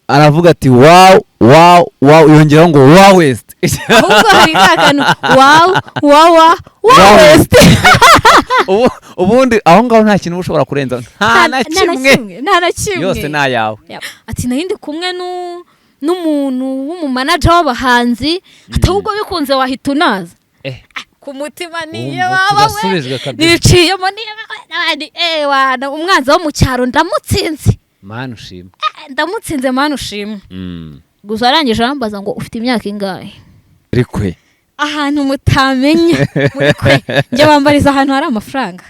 Aravuga ati: "Wow, wow, wow." Yongeraho ngo "wow west". Ahubwo hari ka kantu wow wawa wow west. Ubundi aho ngaho nta kintu uba ushobora kurenza, nta na kimwe. Nta na kimwe. Yose ni ayawe. Ati nari ndi kumwe n'umuntu w'umumanager w'abahanzi, ati ahubwo bikunze wahita unaza. Ku mutima niyo Wumva waba we turasubijwe kabisa. Niciyemo niyo n'abandi wana umwanzi wo mu cyaro ndamutsinze. Mana ushimwe. Ndamutsinze, Mana ushimwe. Gusa arangije arambaza ngo: "Ufite imyaka ingahe?" Ariko Ahantu mutamenya muri kwe, njye bambariza ahantu hari amafaranga.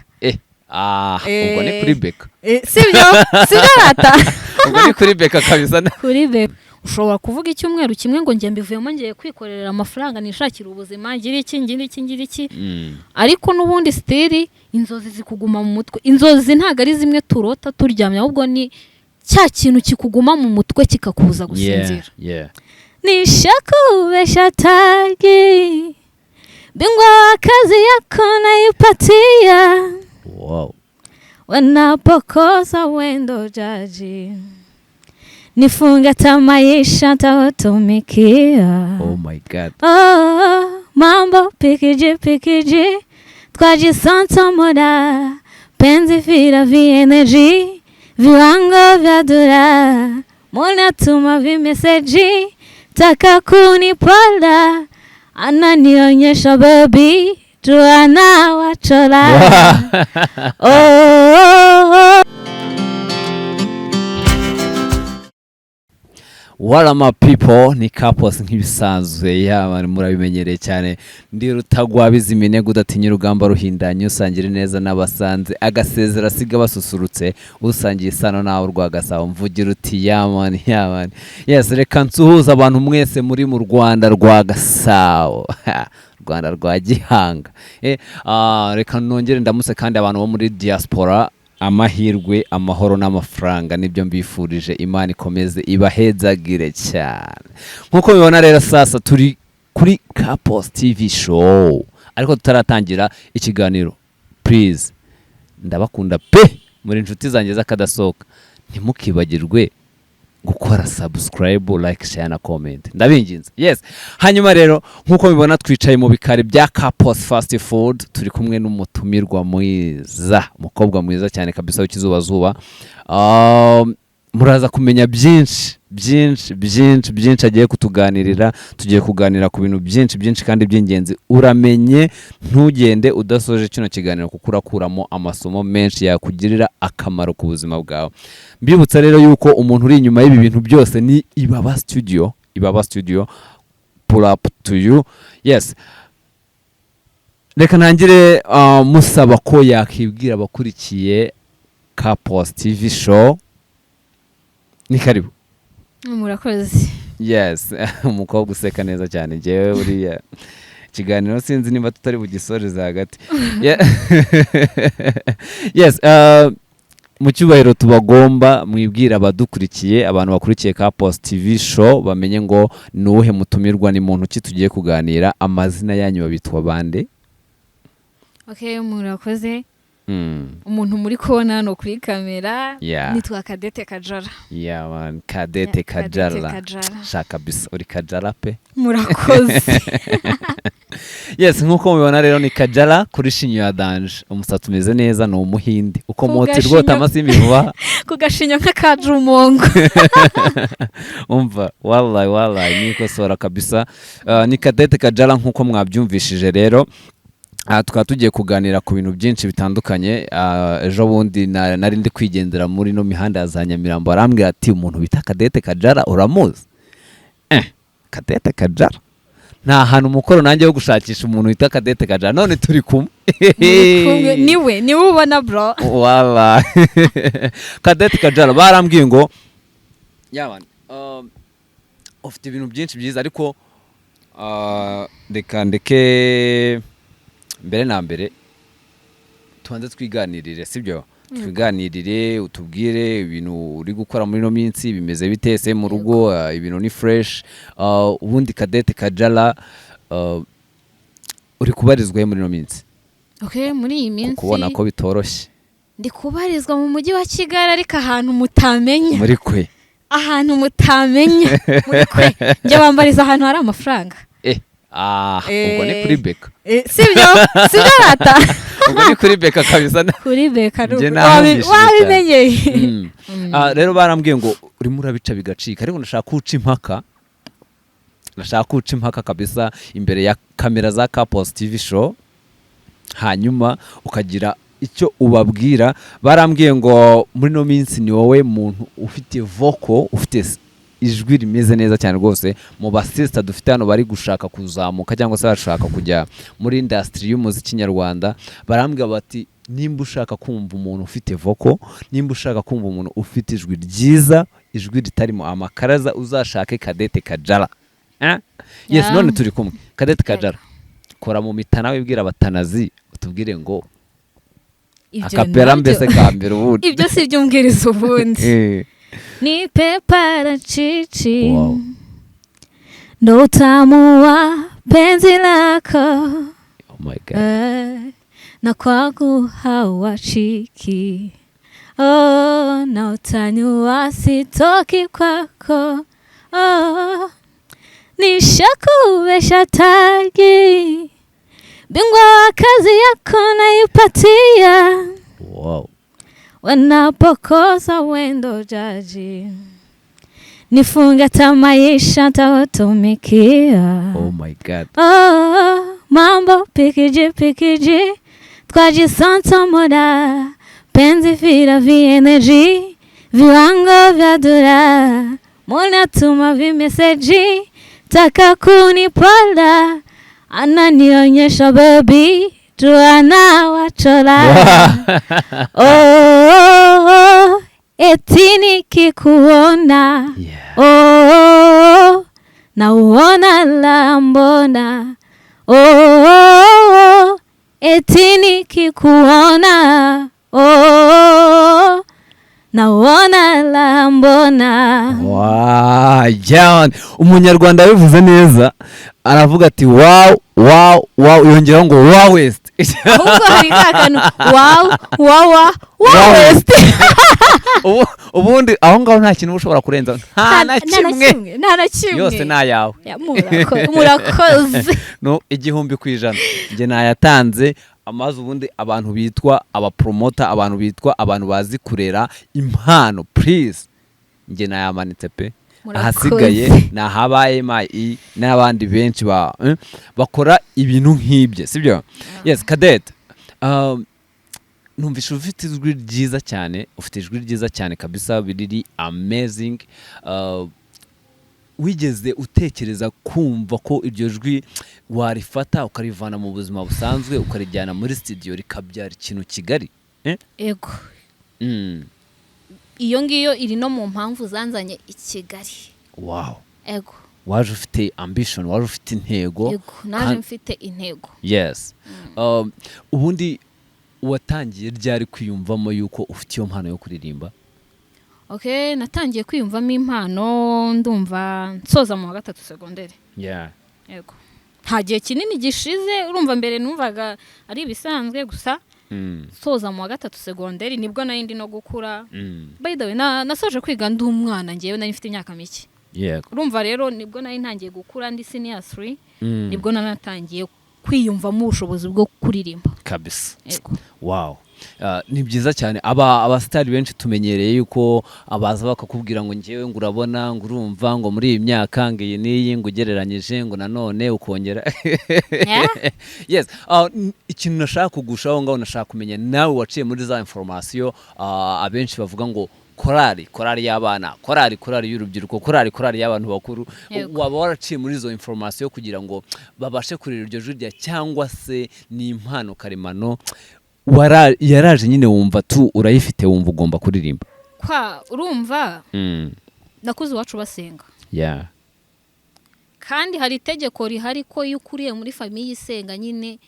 Ah, ubwo ni kuri BK. Sibyo, sibyo rata. Ubwo ni kuri BK kabisa. Kuri BK ushobora kuvuga icyumweru kimwe ngo njye mbivuyemo, ngiye kwikorera amafaranga, nishakira ubuzima, ngira iki, ngira iki, ngira iki. Ariko n'ubundi still inzozi zikuguma mu mutwe. Inzozi ntabwo ari zimwe turota turyamye, ahubwo ni cya kintu kikuguma mu mutwe kikakubuza gusinzira. Nishakubesha tagi, bingwa wa kazi yako naipatia. Wanapokosa wendo jaji, nifunge hata maisha tawatumikia. Oh my God. Oh, mambo pikiji pikiji, twajisontomora penzi vira vieneji, viwango vya dura munatuma vimeseji, taka kunipola, ananionyesha baby tuana wachola. Oh, oh, oh. What up, my people? Ni Couples nk'ibisanzwe, yaba murabimenyereye cyane. Ndi rutagwabiza iminega, udatinya urugamba ruhindanye, usangira neza n'abasanze, agasezera asiga basusurutse, usangiye isano nawe urwa Gasabo. Mvugira uti: "Yeah man, yeah man." Yes, reka nsuhuze abantu mwese muri mu Rwanda rwa Gasabo, Rwanda rwa Gihanga. Reka nongere ndamutse kandi abantu bo muri diaspora. Amahirwe, amahoro n'amafaranga nibyo mbifurije. Imana ikomeze ibahezagire cyane. Nk'uko mubibona rero, sasa turi kuri Couples TV Show. Ariko tutaratangira ikiganiro, please, ndabakunda pe, muri inshuti zanjye z'akadasohoka. Ntimukibagirwe gukora subscribe, like, share na comment, ndabinginze. Yes, hanyuma rero nk'uko mubibona twicaye mu bikari bya Couples Fast Food, turi kumwe n'umutumirwa mwiza, umukobwa mwiza cyane kabisa w'ikizubazuba. Muraza kumenya byinshi byinshi byinshi byinshi agiye kutuganirira. Tugiye kuganira ku bintu byinshi byinshi kandi by'ingenzi. Uramenye ntugende udasoje kino kiganiro, kuko urakuramo amasomo menshi yakugirira akamaro ku buzima bwawe. Mbibutsa rero yuko umuntu uri inyuma y'ibi bintu byose ni Ibaba Studio. Ibaba Studio, pull up to you. Yes, reka ntangire musaba ko yakibwira abakurikiye Couples TV Show. Ni karibu. Murakoze. Yes, umukobwa useka neza cyane. Njyewe buriya ikiganiro sinzi niba tutari bugisoreze hagati. Yes, mu cyubahiro tubagomba, mwibwira abadukurikiye, abantu bakurikiye Couples TV Show, bamenye ngo ni uwuhe mutumirwa, ni muntu ki tugiye kuganira, amazina yanyu babitwa bande? Okay, murakoze. Umuntu muri kubona hano kuri kamera nitwa Kadete Kajara. Yeah man, Kadete Yeah, Kadete Kajara. Kajara. Shaka bisa uri Kajara pe. Murakoze. Yes, nk'uko mubibona rero ni Kajara kuri shinyo ya danje, umusatsi umeze neza, ni umuhinde ukomotse Ku rwota gashinyo. Amasimbi vuba. Ku gashinyo nk'akajumongo. Umva, wallahi wallahi nikosora kabisa. Ni Kadete Kajara nk'uko mwabyumvishije rero. Tukaba tugiye kuganira ku bintu byinshi bitandukanye. Ejo bundi nari ndi kwigendera muri no mihanda ya za Nyamirambo, arambwira ati: "Umuntu bita Kadete Kajara uramuzi?" Kadete Kajara, nta hantu umukoro nanjye wo gushakisha umuntu wita Kadete Kajara, none turi kumwe. Muri kumwe, niwe niwe ubona, bro. Wala, Kadete Kajara, barambwiye ngo yaba ufite ibintu byinshi byiza, ariko reka ndeke mbere na mbere tubanze twiganirire, sibyo? Twiganirire, utubwire ibintu uri gukora muri ino minsi, bimeze bite se mu rugo? Ibintu ni fresh? Ubundi Kadete Kajara, uri kubarizwa he muri ino minsi? Okay, muri iyi minsi Kubona ko bitoroshye. Ndi kubarizwa mu mujyi wa Kigali, ariko ahantu mutamenya. Muri kwe. Ahantu mutamenya muri kwe, njye bambariza ahantu hari amafaranga. Ah, ubwo ni kuri BK. Sibyo, sibyo rata. Ubwo ni kuri BK kabisa. Kuri BK ni Njye ukuri. nahumvishije cyane. Wabimenyeye. Ah, rero barambwiye ngo urimo urabica bigacika, ariko ndashaka kuwuca impaka, ndashaka kuwuca impaka kabisa imbere ya kamera za Couples TV Show, hanyuma ukagira icyo ubabwira. Barambwiye ngo muri ino minsi ni wowe muntu ufite vocal, ufite ijwi rimeze neza cyane rwose mu basista dufite hano bari gushaka kuzamuka cyangwa se bashaka kujya muri industry y'umuziki nyarwanda. Barambwira bati nimba ushaka kumva umuntu ufite vocal, nimba ushaka kumva umuntu ufite ijwi ryiza, ijwi ritarimo amakaraza, uzashake Cadette Kajala. Eh? Yes. None turi kumwe, Cadette Kajala, kora mu mitana, wibwira abatanazi, utubwire ngo Ibyo akapera nabyo- mbese ka mbere ubundi. Ibyo si ibyo umbwiriza ubundi. Nipe parachichi, ndo utamu wa penzi lako. Oh my God. Na kwangu hawachiki, oh, na utaniua sitoki kwako, oh, nishakuvesha tagi, bingwa wa kazi yako naipatia, wanapokosa wendo jaji, nifunge hata maisha tawatumikia. Oh my God. Oh, mambo pikiji pikiji, twajisontomora penzi vira vieneji, viwango vya dura munatuma vimeseji, taka kunipola, ananionyesha baby tuana wachola. Oh, eti nikikuona, oh, nauona la mbona, oh, eti nikikuona, oh, nauona la mbona. Wow, John, umunyarwanda yabivuze neza, aravuga ati wow, wow, wow, yongeraho ngo wow west. Ahubwo hari ka kantu wow, wawa, wow west. Ubundi aho ngaho nta kintu uba ushobora kurenza, nta na kimwe. Nta na kimwe. Yose ni ayawe. Ya, murakoze. No 1000%, njye nayatanze amaze. Ubundi abantu bitwa abapromota, abantu bitwa abantu bazi kurera impano, please, njye nayamanitse pe. Murakoze. Ahasigaye ni ahabaye MI n'abandi benshi bakora ibintu nk'ibyo, sibyo? Yes. Cadette, numvishe ufite ijwi ryiza cyane, ufite ijwi ryiza cyane kabisa, riri amazing. Wigeze utekereza kumva ko iryo jwi warifata ukarivana mu buzima busanzwe ukarijyana muri studio rikabyara ikintu kigari, eh? Ego. Iyo ngiyo iri no mu mpamvu zanzanye i Kigali. Ego. Waje ufite ambition, waje ufite intego. Ego, naje mfite intego. Yes. Ubundi watangiye ryari kwiyumvamo yuko ufite iyo mpano yo kuririmba? Okay, natangiye kwiyumvamo impano ndumva nsoza mu wa gatatu segonderi. Yego, nta gihe kinini gishize. Urumva mbere numvaga ari ibisanzwe gusa. Nsoza mu wa gatatu segonderi nibwo nari ndi no gukura. By the way, nasoje kwiga ndi umwana, ngewe nari mfite imyaka mike. Urumva rero nibwo nari ntangiye gukura, ndi senior 3. Nibwo nanatangiye kwiyumvamo ubushobozi bwo kuririmba. Kabisa. Yego. Wow. Ni byiza cyane. Aba abasitari benshi tumenyereye yuko abaza bakakubwira ngo ngewe ngo urabona ngo urumva ngo muri iyi myaka ngo iyi n'iyi ngo ugereranyije ngo nanone ukongera. Yes. Ikintu nashaka kugushaho ngaho, nashaka kumenya nawe waciye muri za information, abenshi bavuga ngo korali, korali y'abana, korali, korali y'urubyiruko, korali, korali y'abantu bakuru. Waba waraciye muri izo information kugira ngo babashe kurera iryo jwi rya, cyangwa se ni impano karemano yaraje nyine wumva tu urayifite, wumva ugomba kuririmba? Kwa urumva nakuze iwacu basenga. Kandi hari itegeko rihari ko iyo ukuriye muri famille isenga nyine,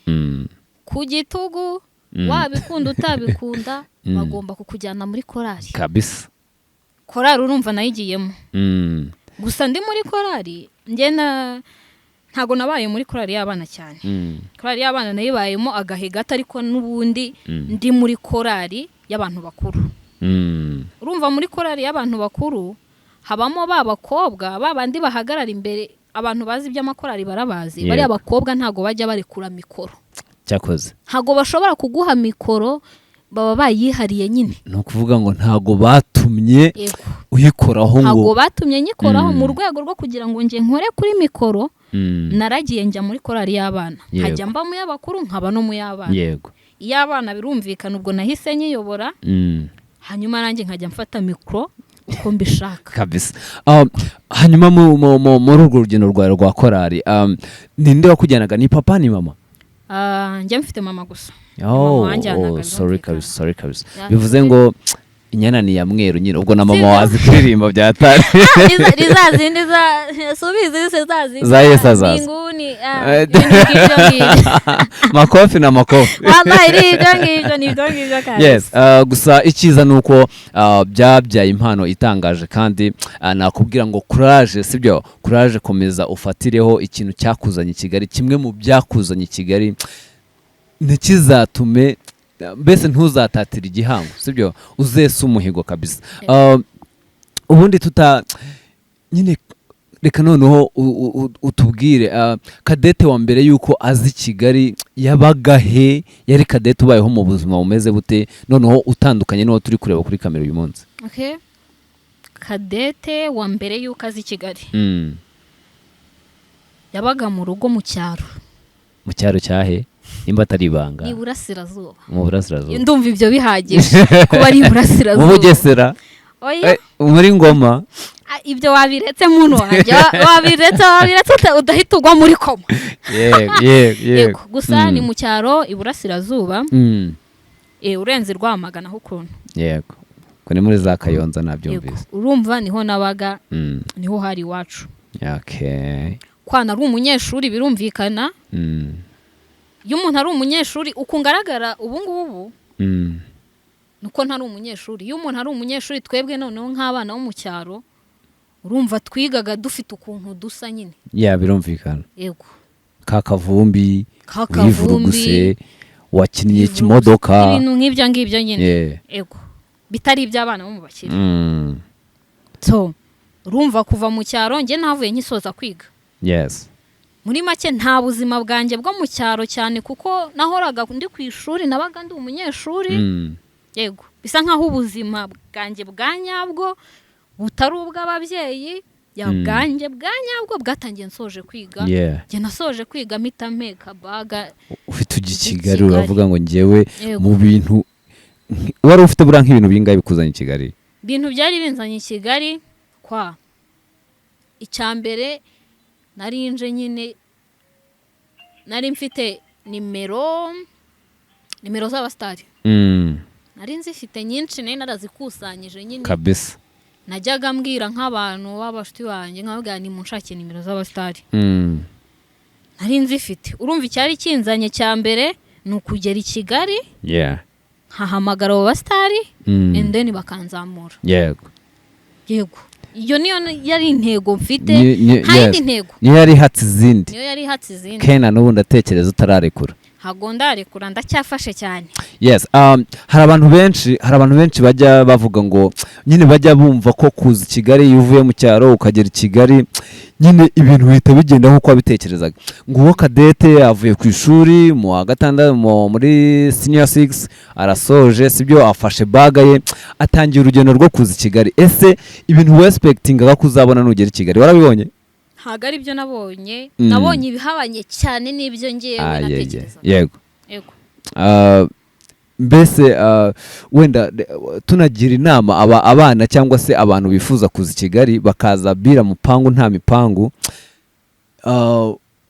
ku gitugu, wabikunda utabikunda, bagomba kukujyana muri korali. Korali urumva nayigiyemo. Gusa ndi muri korali njye na ntago nabaye muri korali y'abana cyane. Korali y'abana nayibayemo agahe gato, ariko n'ubundi ndi muri korali y'abantu bakuru. Urumva muri korali y'abantu bakuru Habamo ba bakobwa, ba bandi bahagarara imbere. Abantu bazi iby'amakorari barabazi. Yego. Bariya bakobwa ntabwo bajya barekura mikoro. Cyakoze. Ntabwo bashobora kuguha mikoro, baba bayihariye nyine. Ni ukuvuga ngo ntago batumye Yego. uyikoraho Ntabwo ngo batumye nyikoraho. Mu rwego rwo kugira ngo njye nkore kuri mikoro, naragiye njya muri korari y'abana. Nkajya mba mu y'abakuru, nkaba no mu y'abana. Iy'abana birumvikana, ubwo nahise nyiyobora. Hanyuma nanjye nkajya mfata mikoro uko mbishaka. Kabisa. Hanyuma muri urwo rugendo rwawe rwa korari, ninde wakujyanaga? Ni papa, ni mama? Ah, njye mfite mama gusa. Oh, Mama wanjyanaga, oh, sorry. birumvikana. Kabisa, sorry kabisa. Ya, Bivuze ngo inyana ni iya mweru nyine, ubwo na mama Sibyo. wazi kuririmba byatari. Ni za zindi za subizi se, za zindi Za Yesu azaza. Inguni, ibintu nk'ibyo ngibyo. Makofi na makofi. Wallahi ni ibyo ngibyo, ni ibyo ngibyo kabisa. Yes, gusa icyiza ni uko byabyaye impano itangaje, kandi nakubwira ngo courage, sibyo? Courage, komeza ufatireho ikintu cyakuzanye i Kigali. Kimwe mu byakuzanye i Kigali ntikizatume, mbese ntuzatatira igihango, sibyo? Uzese umuhigo kabisa. Ubundi tuta nyine, reka noneho utubwire, Cadette wa mbere yuko azi Kigali yabaga he? Yari Cadette ubayeho mu buzima bumeze bute, noneho utandukanye n'uwo turi kureba kuri kamera uyu munsi? Okay. Cadette wa mbere y'uko azi Kigali yabaga mu rugo mu cyaro. Mu cyaro cyahe, nimba atari ibanga? Ni iburasirazuba. Mu burasirazuba. Ndumva ibyo bihagije kuba ari Mu iburasirazuba. Bugesera? Oya. Muri Ngoma? Ah, ibyo wabiretse muntu wanjye, wabiretse udahita ugwa muri koma. Yego yego yego. Yego, gusa ni mu cyaro iburasirazuba, urenze Rwamagana aho ukuntu. Yego, ko ni muri za Kayonza. Yego. Nabyumvise. Urumva niho nabaga, niho hari iwacu. Kwana ari umunyeshuri, birumvikana. Iyo umuntu ari umunyeshuri, uku ngaragara ubu ngubu, nuko ntari umunyeshuri. Iyo umuntu ari umunyeshuri, twebwe noneho nk'abana bo mu cyaro, urumva twigaga dufite ukuntu dusa nyine. Ya, birumvikana. Yego. Ka kavumbi. Ka kavumbi. Wivuruguse, wakinnye ikimodoka. Ibintu nk'ibyo ngibyo nyine. Yego, bitari iby'abana bo mu bakire. So urumva kuva mu cyaro, njye navuye nkisoza kwiga. Muri make nta buzima bwanjye bwo mu cyaro cyane, kuko nahoraga ndi ku ishuri, nabaga ndi umunyeshuri. Yego, bisa nkaho ubuzima bwanjye bwa nyabwo butari ubw'ababyeyi ya, bwanjye bwa nyabwo bwatangiye nsoje kwiga. Njye nasoje kwiga mpita mpeka bag. Ufite ujya i Ujya i Kigali. Kigali. Uravuga ngo njyewe Yego. mu bintu wari ufite buriya, nk'ibintu bingahe bikuzanye i Kigali? Ibintu byari binzanye i Kigali, kwa icya mbere nari nje nyine, nari mfite nimero z'abasitari. Nari nzifite nyinshi, nari narazikusanyije nyine. Kabisa. Najyaga mbwira nk'abantu b'abashuti banjye, nkababwira ni munshake nimero z'abasitari. Nari nzifite. Urumva icyari kinzanye cya mbere ni ukugera i Kigali, nkahamagara abo basitari, and then bakanzamura. Yego, iyo niyo yari intego mfite. Nta yindi ntego. Niyo yari ihatse izindi. Niyo yari ihatse izindi. Kena n'ubu ndatekereza utararekura. Ntabwo ndarekura, ndacyafashe cyane. Yes, hari abantu benshi bajya bavuga ngo nyine bajya bumva ko kuza i Kigali, iyo uvuye mu cyaro ukagera i Kigali nyine, ibintu bihita bigenda nk'uko wabitekerezaga. Ngo uwo Cadette avuye ku ishuri mu wa gatandatu, muri senior six, arasoje, sibyo? Afashe bag ye, atangiye urugendo rwo kuza i Kigali. Ese ibintu wexpectingaga ko uzabona nugera i Kigali warabibonye? Ntabwo ari byo nabonye. Nabonye ibihabanye cyane n'ibyo ngewe Ah, yeah. natekerezaga. Yego. Yego. Ah, mbese wenda tunagira inama abana cyangwa se abantu bifuza kuza i Kigali bakaza bira mupangu, nta mipangu,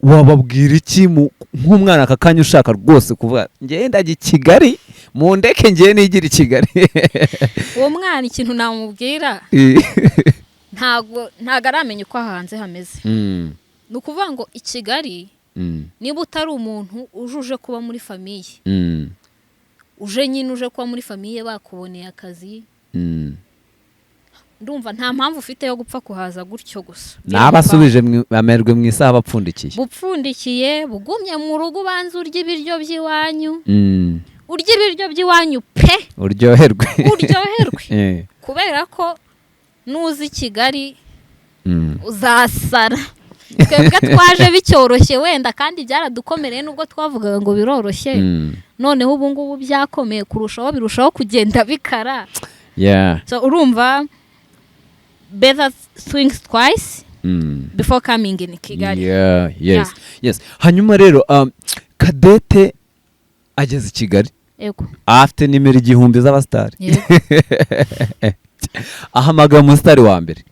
wababwira iki nk'umwana aka kanya ushaka rwose kuvuga ngewe ndajya i Kigali, mundeke ngewe nigira i Kigali? Uwo mwana ikintu namubwira, ntabwo aramenya uko hanze hameze. Ni ukuvuga ngo i Kigali, niba utari umuntu uje kuba muri famille, uje nyine uje kuba muri famille bakuboneye akazi, ndumva nta mpamvu ufite yo gupfa kuhaza gutyo gusa. N'abasubije amerwe mu isaha bapfundikiye. Bupfundikiye, bugumye mu rugo, ubanza urya ibiryo by'iwanyu. Urya ibiryo by'iwanyu pe. Uryoherwe. Uryoherwe. Kubera ko Nuza i Kigali uzasara. Twebwe twaje bicyoroshye wenda, kandi byaradukomereye nubwo twavugaga ngo biroroshye. Noneho ubu ngubu byakomeye kurushaho, birushaho kugenda bikara. So urumva, better think twice before coming in Kigali. Yeah, yes. Hanyuma rero Cadette ageze i Kigali, afite nimero 1000 z'abasitari. Ahamagaye umusitari wa mbere.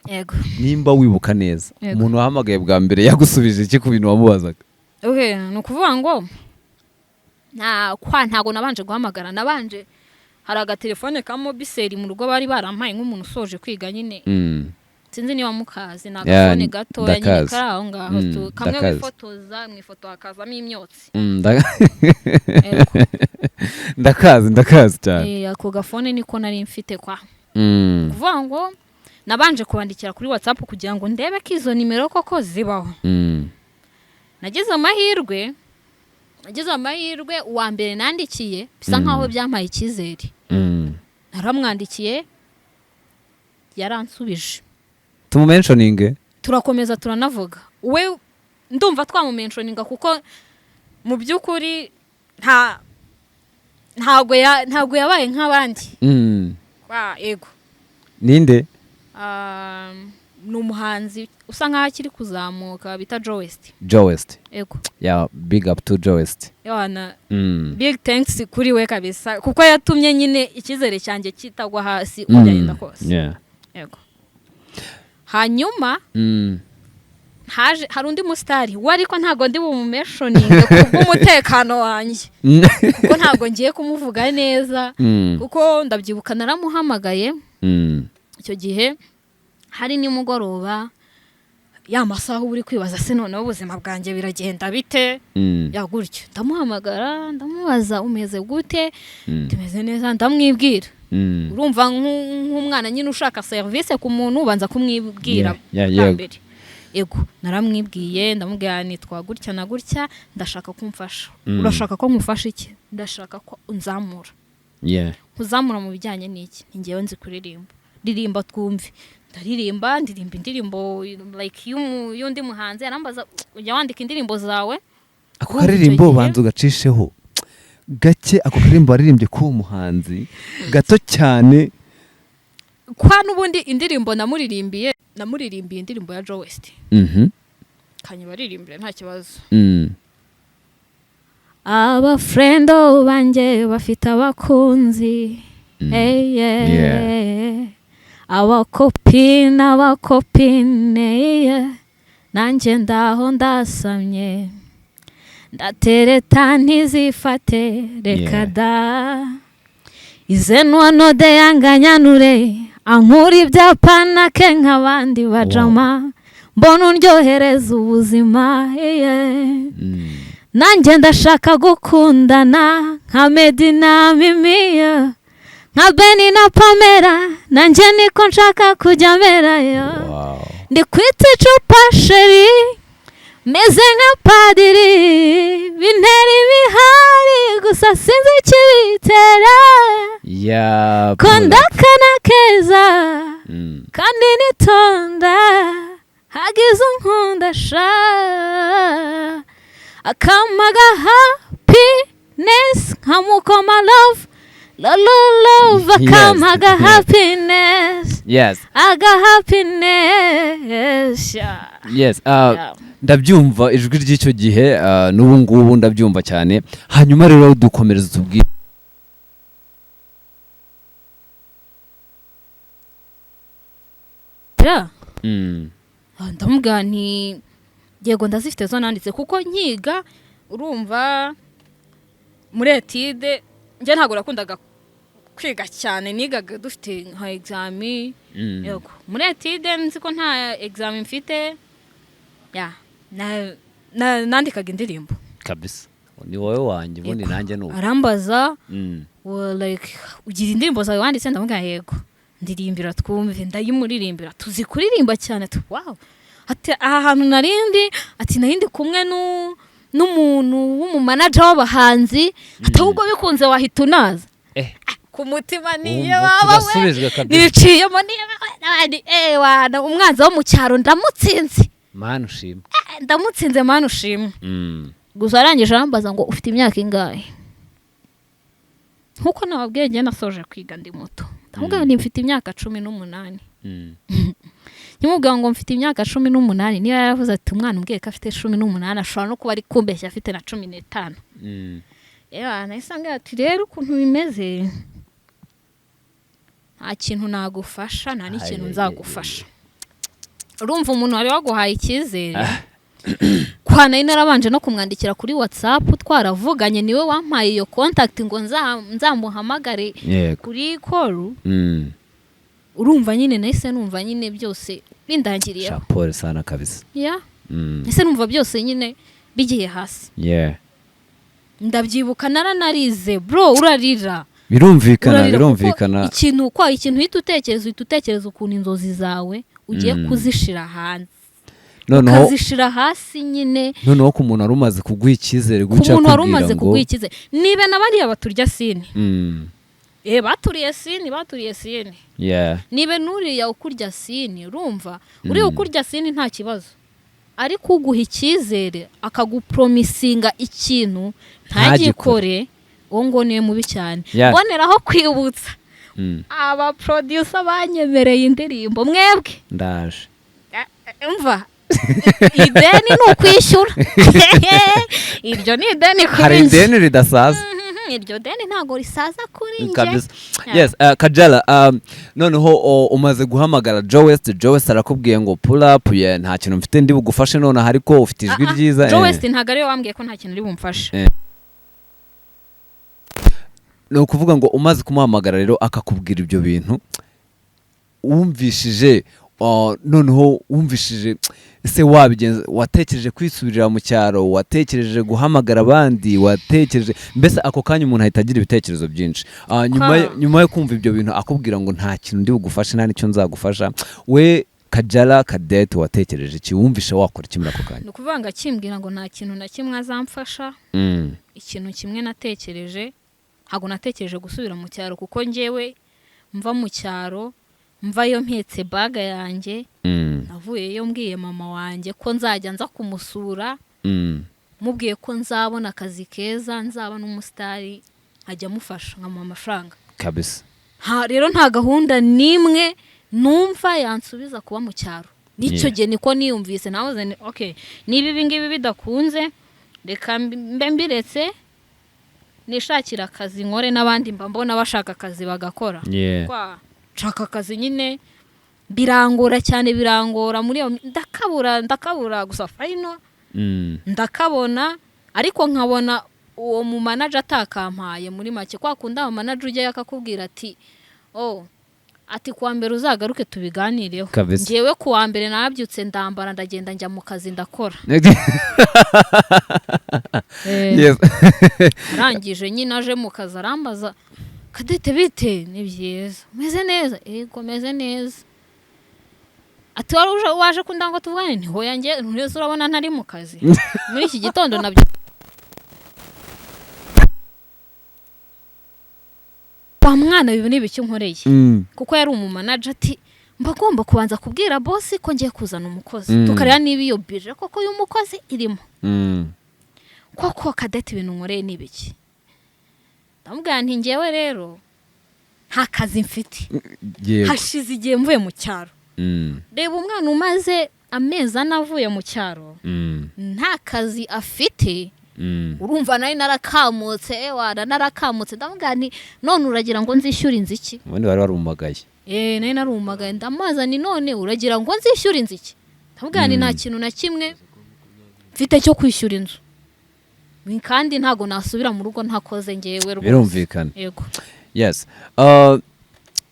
Nimba wibuka neza, umuntu wahamagaye bwa mbere yagusubije iki ku bintu wamubazaga? Okay, ni ukuvuga ngo nta kwa ntago nabanje guhamagara. Nabanje, hari agatelefone ka Mobicel mu rugo bari barampaye nk'umuntu usoje kwiga nyine. Sinzi niba mukazi, ni agafone gatoya nyine Ndakazi. kari aho ngaho kamwe Ndakazi. wifotoza, mu ifoto hakazamo imyotsi. Yego. Ndakazi, ndakazi cyane. Ako gafone niko nari mfite kwa kuvuga ngo nabanje kubandikira kuri WhatsApp kugira ngo ndebe ko izo nimero koko zibaho. Nagize amahirwe, uwa mbere nandikiye bisa nkaho byampaye icyizere. Naramwandikiye, yaransubije. Tumumentioninge? Turakomeza turanavuga. We ndumva twamumentioninga kuko mu by'ukuri nta ntabwo ya ntabwo yabaye nk'abandi. Yego. Ninde? Ni umuhanzi usa nkaho akiri kuzamuka bita Joe West. Joe West. Yego. Yeah, big up to Joe West. Yohana, big thanks kuri we kabisa, kuko yatumye nyine icyizere cyanjye kitagwa hasi uko byagenda kose. Yego, hanyuma haje hari undi musitari we, ariko ntabwo ndi bumumentioninge kubw'umutekano wanjye, kuko ntabwo ngiye kumuvuga neza, kuko ndabyibuka naramuhamagaye. Icyo gihe hari nimugoroba, ya masaha uba uri kwibaza se noneho ubuzima bwanjye biragenda bite? Ya gutyo, ndamuhamagara, ndamubaza umeze gute? Tumeze neza, ndamwibwira. Urumva nk'umwana nyine ushaka serivisi ku muntu, ubanza kumwibwira bwa mbere. Yego, naramwibwiye, ndamubwira nitwa gutya na gutya, ndashaka ko umfasha. Urashaka ko nkufasha iki? Ndashaka ko unzamura. Nkuzamura mu bijyanye n'iki? Ni ngewe nzi kuririmba, ririmba twumve. Ndaririmba, ndirimba indirimbo like y'undi muhanzi. Arambaza ujya wandika indirimbo zawe? Ako Urumva icyo karirimbo, gihe- banza ugacisheho gake ako karirimbo waririmbye k'uwo muhanzi, gato cyane. Kwa n'ubundi indirimbo namuririmbiye indirimbo ya Joe West. Kanyibaririmbire nta kibazo. Abafriendo banjye bafite abakunzi. Hey, yeah. Abacopine, abacopine, yeah. Nanjye ndaho ndasamye, ndatereta ntizifate reka da izenwa node yanganyanure ankura ibyapa nake nk'abandi bajama, mbona undyohereza ubuzima, yeah. Nanjye ndashaka gukundana nka Meddy na Mimiyo, nka Beni na Pamela, nanjye niko nshaka kujya merayo. Ndi kwita icupa chéri, meze nka padiri, bintera ibihari gusa sinzi ikibitera. Ko ndakana keza kandi nitonda, hagize unkunda sha, akampaga happiness, nkamukoma love love love, akampaga happiness, aga happiness, yeah. Yes. Yeah. Ndabyumva ijwi ry'icyo gihe, n'ubu ngubu ndabyumva cyane. Hanyuma rero dukomereza tubwire. Yeah. Ndamubwira nti yego ndazifite zo nanditse, kuko nkiga urumva muri étude njye ntabwo nakundaga kwiga cyane, nigaga dufite nka examen. Yego, muri étude nzi ko nta examen mfite ya nandikaga indirimbo. Kabisa ni wowe wanjye ubundi. Yego. Nanjye ni ubu. Arambaza, well, like ugira indirimbo zawe wanditse? Ndamubwira yego. Ndirimbira twumve. Ndayimuririmbira, tuzi kuririmba cyane tu wow. Ati aha hantu narindi, ati narindi kumwe n'umuntu w'umumanager w'abahanzi, ati ahubwo bikunze wahita unaza. Ku mutima niyo Wumva baba we. turasubijwe kabisa. Niciyemo niyo n'abandi, wana umwanzi wo mu cyaro ndamutsinze. Mana ushimwe. Ndamutsinze, Mana ushimwe. Gusa arangije arambaza ngo: "Ufite imyaka ingahe?" Nkuko nababwiye, njye nasoje kwiga ndi muto. Ndamubwira nti: "Mfite imyaka 18." Nkimubwira ngo mfite imyaka 18, niba yaravuze ati: "Umwana umbwiye ko afite 18, ashobora no kuba ari kumbeshya afite na 15." Yewe, nahise ambwira ati: "Rero ukuntu bimeze, nta kintu nagufasha, nta n'ikintu Ay, ay, nzagufasha." Urumva umuntu wari waguhaye icyizere, kwa nari narabanje no kumwandikira kuri WhatsApp, twaravuganye, niwe wampaye iyo contact ngo nzamuhamagare kuri call. Urumva nyine nahise numva nyine byose bindangiriyeho. Chapeau sana kabisa. Ya, nahise numva byose nyine bigiye hasi. Ndabyibuka naranarize, bro, urarira. Birumvikana. Urarira kuko Birumvikana. ikintu kwa ikintu uhita utekereza, uhita utekereza ukuntu inzozi zawe ugiye kuzishira hanze, Noneho ukazishira hasi nyine. Noneho ku muntu wari umaze kuguha icyizere Ku guca muntu wari akubwira umaze ngo kuguha icyizere, niba na bariya baturya sini, baturiye sini, baturiye sini. Niba n'uriya ukurya sini, urumva uriya ukurya sini nta kibazo, ariko uguha icyizere akagupromisinga ikintu ntagikore, uwo ngo niwe mubi cyane. Mboneraho kwibutsa aba producer banyemereye indirimbo, mwebwe, Ndaje. Umva, ideni ni ukwishyura, iryo ni ideni kuri Hari njye. ideni ridasaza. Iryo deni ntabwo risaza kuri njye. Kabisa. Yeah. Yes, Kajala, noneho umaze guhamagara Joe West, Joe West arakubwiye ngo pull up, yeah, nta kintu mfite ndi bugufashe nonaha, ariko ufite ijwi Ah, ah, ryiza. Joe West ntabwo ariwe wambwiye ko nta kintu uri bumfashe. Ni ukuvuga ngo umaze kumuhamagara rero akakubwira ibyo bintu, wumvishije noneho wumvishije ese wabigenza? Watekereje kwisubirira mu cyaro? Watekereje guhamagara abandi? Watekereje mbese ako kanya umuntu ahita agira ibitekerezo byinshi. Nyuma yo kumva ibyo bintu akubwira ngo nta kintu ndi bugufashe, nta n'icyo nzagufasha, we Kajala Cadette watekereje iki? Wumvishe wakora iki muri ako kanya? Ni ukuvuga ngo akimbwira ngo nta kintu na kimwe azamfasha, ikintu kimwe natekereje, ntabwo natekereje gusubira mu cyaro, kuko njyewe mva mu cyaro, mvayo mpetse bag yanjye. Navuyeyo mbwiye mama wanjye ko nzajya nza kumusura, mubwiye ko nzabona akazi keza, nzaba n'umusitari, nkajya amufasha nkamuha amafaranga. Ha, rero nta gahunda n'imwe numva yansubiza kuba mu cyaro n'icyo gihe. Niko niyumvise, navuze ni okay, niba ibi ngibi bidakunze, reka mbe mbiretse, nishakira akazi nkore, n'abandi mba mbona bashaka akazi bagakora. Kwa nshaka akazi nyine birangora cyane, birangora muri iyo, ndakabura, ndakabura, gusa final ndakabona, ariko nkabona uwo mu manager atakampaye. Muri make, kwa kundi aba manager ujyayo akakubwira ati: "Oh," ati: "Kuwa mbere uzagaruke tubiganireho." Ngewe kuwa mbere nabyutse, ndambara, ndagenda, njya mu kazi, ndakora. Arangije nyine aje mu kazi arambaza: "Cadette, bite? Ni byiza? Umeze neza?" "Yego, meze neza." Ati: "Wari waje kunda ngo tuvugane?" "Nti hoya, njye ntureze, urabona ntari mu kazi muri iki gitondo nabyo." "Wa mwana, ibi ni ibiki nkoreye?" Kuko yari umumanager, ati: "Mba agomba kubanza kubwira boss ko ngiye kuzana umukozi, tukareba niba iyo budget koko y'umukozi irimo." "Koko Cadette, ibintu nkoreye ni ibiki?" Ndamubwira nti: "Ngewe rero nta kazi mfite, hashize igihe mvuye mu cyaro." Reba umwana umaze amezi 4 avuye mu cyaro, nta kazi afite. Urumva nari narakamutse, ewana narakamutse. Ndamubwira nti: "None uragira ngo nzishyure inzu iki?" Ubundi wari warumagaye. Nari narumagaye. Ndamubaza ni: "None uragira ngo nzishyure inzu iki?" Ndamubwira nti: "Nta kintu na kimwe mfite cyo kwishyura inzu, kandi ntabwo nasubira mu rugo ntakoze ngewe rwose." Birumvikana. Yego. Yes,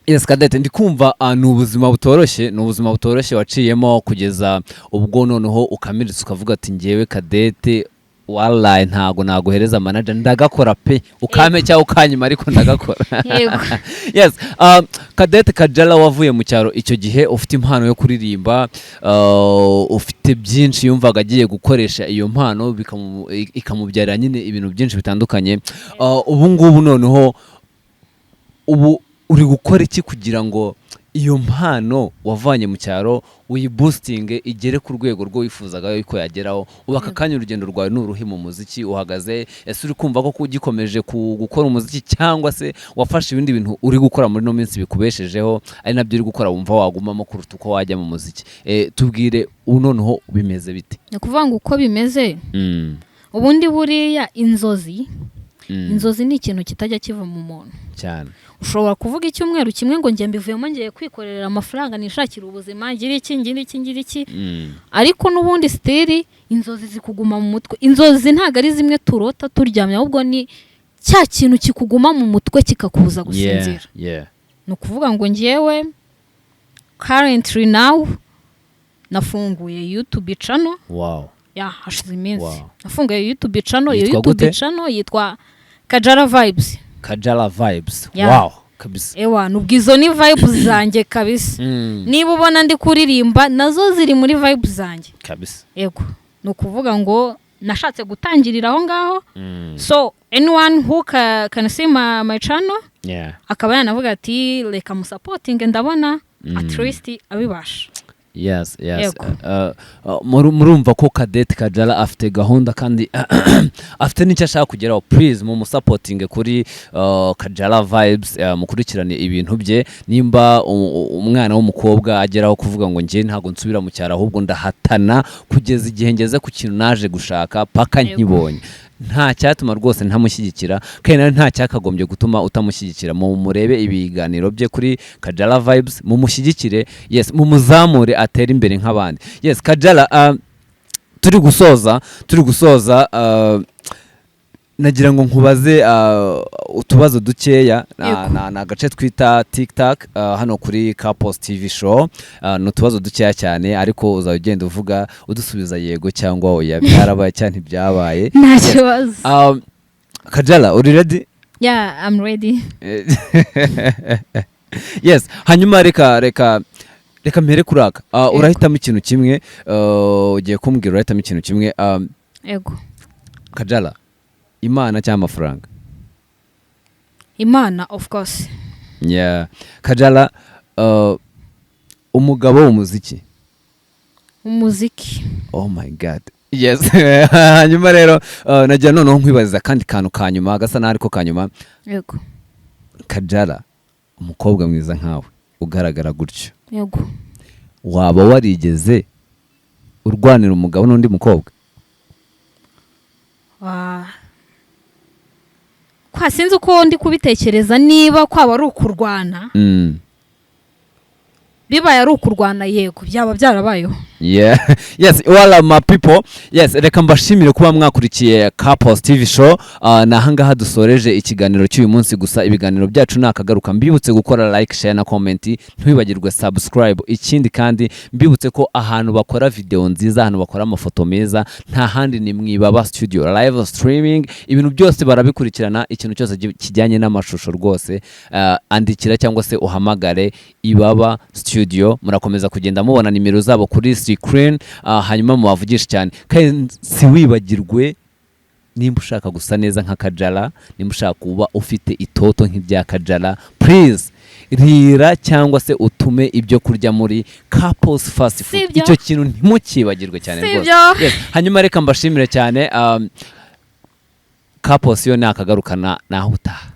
yes, Cadette, ndi kumva ni ubuzima butoroshye, ni ubuzima butoroshye waciyemo kugeza ubwo noneho ukamiritse ukavuga ati: "Ngewe Cadette, wallahi ntago naguhereza manager, ndagakora pe, ukampe cyangwa ukanyima, ariko ndagakora." Yego. Yes, Cadette Kajala wavuye mu cyaro icyo gihe ufite impano yo kuririmba, ufite byinshi yumvaga agiye gukoresha iyo mpano ikamubyarira nyine ibintu byinshi bitandukanye. Ubu ngubu noneho Ubu uri gukora iki kugira ngo iyo mpano wavanye mu cyaro uyiboostinge igere ku rwego rwo wifuzaga yuko yageraho? Ubu aka kanya urugendo rwawe ni uruhe mu muziki? Uhagaze, ese uri kumva ko ugikomeje gukora umuziki, cyangwa se wafashe ibindi bintu uri gukora muri ino minsi bikubeshejeho, ari nabyo uri gukora wumva wagumamo kuruta uko wajya mu muziki? Tubwire ubu noneho bimeze bite? Ni ukuvuga ngo uko bimeze, ubundi buriya inzozi, inzozi ni ikintu kitajya kiva mu muntu. Ushobora kuvuga icyumweru kimwe ngo njye mbivuyemo, ngiye kwikorera amafaranga, nishakira ubuzima, ngira iki, ngira iki, ngira iki, ariko n'ubundi still inzozi zikuguma mu mutwe. Inzozi ntabwo ari zimwe turota turyamye, ahubwo ni cya kintu kikuguma mu mutwe kikakubuza gusinzira. Ni ukuvuga ngo ngewe currently now nafunguye YouTube channel. Ya, hashize iminsi nafunguye YouTube channel. Iyo Yitwa YouTube gute? channel yitwa Kajara Vibes. Kajala Vibes. Yeah. Wow, kabisa. Ewa, nubwo izo ni vibes zanjye kabisa. Niba ubona ndi kuririmba, nazo ziri muri vibes zanjye. Yego, ni ukuvuga ngo nashatse gutangirira aho ngaho. So anyone who can see my channel, akaba yanavuga ati reka musupportinge, ndabona at least abibasha. Yes. Yego. Murumva ko Cadette Kajala afite gahunda kandi afite n'icyo ashaka kugeraho. Please mumusupportinge kuri Kajala Vibes, mukurikirane ibintu bye. Nimba umwana w'umukobwa ageraho kuvuga ngo njye ntabwo nsubira mu cyaro, ahubwo ndahatana kugeza igihe ngeze ku kintu naje gushaka paka nkibonye, nta cyatuma rwose ntamushyigikira, kandi nawe nta cyakagombye gutuma utamushyigikira. Mu murebe ibiganiro bye kuri Kajala Vibes, mumushyigikire, yes, mumuzamure atere imbere nk'abandi. Yes, Kajala, turi gusoza, nagira ngo nkubaze utubazo dukeya. Ni agace twita TikTok hano kuri Couples TV Show. Ni utubazo dukeya cyane, ariko uzajya ugenda uvuga udusubiza yego cyangwa oya, byarabaye cyangwa ntibyabaye. Nta kibazo. Kajala, uri ready? Yeah, I'm ready. Yes, hanyuma reka mpere kuri aka. Urahitamo ikintu kimwe, ugiye kumbwira, urahitamo ikintu kimwe. Yego. Kajala, Imana cyangwa amafaranga? Imana, of course. Yeah. Kajala, umugabo w'umuziki? Umuziki. Oh my God, yes. Hanyuma rero nagira noneho nkwibariza akandi kantu ka nyuma, gasa n'aho ariko ka nyuma. Yego. Kajala, umukobwa mwiza nkawe ugaragara gutyo, waba warigeze urwanira umugabo n'undi mukobwa? Kwa sinzi uko ndi kubitekereza, niba kwaba ari ukurwana. Bibaye ari ukurwana, yego, byaba byarabayeho. Yeah. Yes, well, my people. Yes, reka mbashimire kuba mwakurikiye Couples TV Show. Na ahangaha dusoreje ikiganiro cy'uyu munsi, gusa ibiganiro byacu nakagaruka. Mbibutse gukora like, share na comment, ntiwibagirwe subscribe. Ikindi kandi mbibutse ko ahantu bakora video nziza, ahantu bakora amafoto meza, nta handi ni Mwibaba Studio. Live streaming, ibintu byose barabikurikirana, ikintu cyose kijyanye n'amashusho rwose, andikira cyangwa se uhamagare Ibaba Studio. Murakomeza kugenda mubona nimero zabo kuri screen, hanyuma mubavugishe cyane. Kandi siwibagirwe, nimba ushaka gusa neza nka Kajala, nimba ushaka kuba ufite itoto nk'ibya Kajala, please rira cyangwa se utume ibyo kurya muri Couples Fast Food. Sibyo? Icyo kintu ntimukibagirwe cyane rwose. Sibyo? Yes. Hanyuma reka mbashimire cyane. Couples yo ni akagarukana naho utaha.